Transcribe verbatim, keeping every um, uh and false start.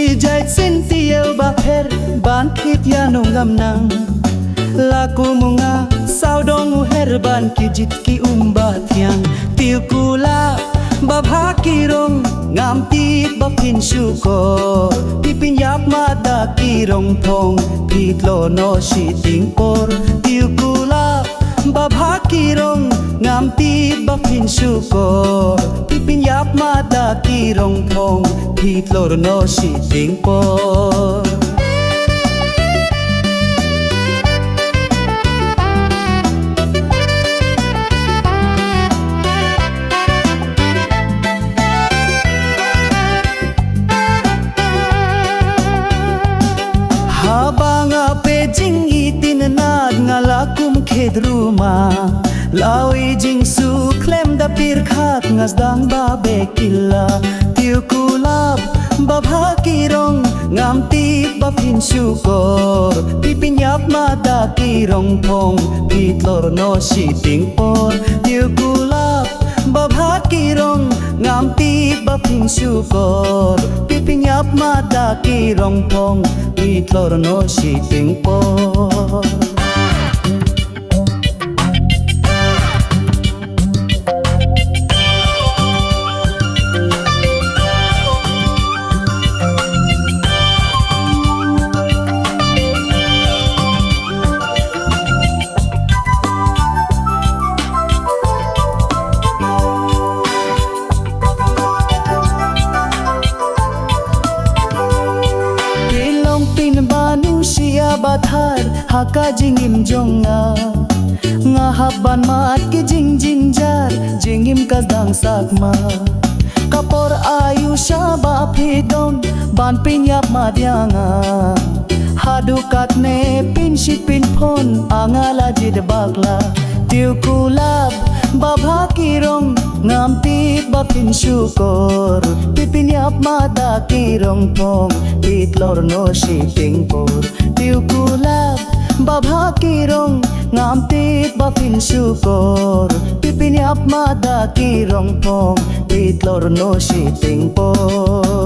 Ki jait syntiew ba pher ban thied ïa nonglam nang. La kum u nga sawdong u her ban ki jit ki um ba thiang. Tiew kulap ba bha ki rong, ngam tip ba phin shukor. Phi pynïap mada ki rong phong, phi tlor noh shiteng por. Tiew kulap ba bha ki rong, ngam tip ba phin shukor. Phi pynïap mada ki rong phong, phi tlor noh shiteng por. Haba nga peit jingitynnad nga la kum khet ruma. Lawi jingsuk khlem da pyrkhat nga sdang ba beh kylla. Tiew kulap ba bha ki rong, ngam tip ba phin shukor. Phi pynïap mada ki rong phong, phi tlor noh shiteng por. Tiew kulap ba bha ki rong, ngam tip ba phin shukor. Phi pynïap mada ki rong phong, phi tlor noh shiteng por. Phi long pynban ïa u shia ba thar ha ka jingim jong nga. Nga hap ban mad ki jingjynjar, jingim ka dang sakma. Ka por aïu sha ba phi don ban pynïap mada ïa nga? Haduh katne phin shit phin phon, a nga la jied bakla. Tiew kulap ba bha ki rong, ngam tip ba phin shukor. Phi pynïap mada ki rong phong, phi tlor noh shiteng por. Tiew kulap ba bha ki rong, ngam tip ba phin shukor. Phi pynïap mada ki rong phong, phi tlor noh shiteng por.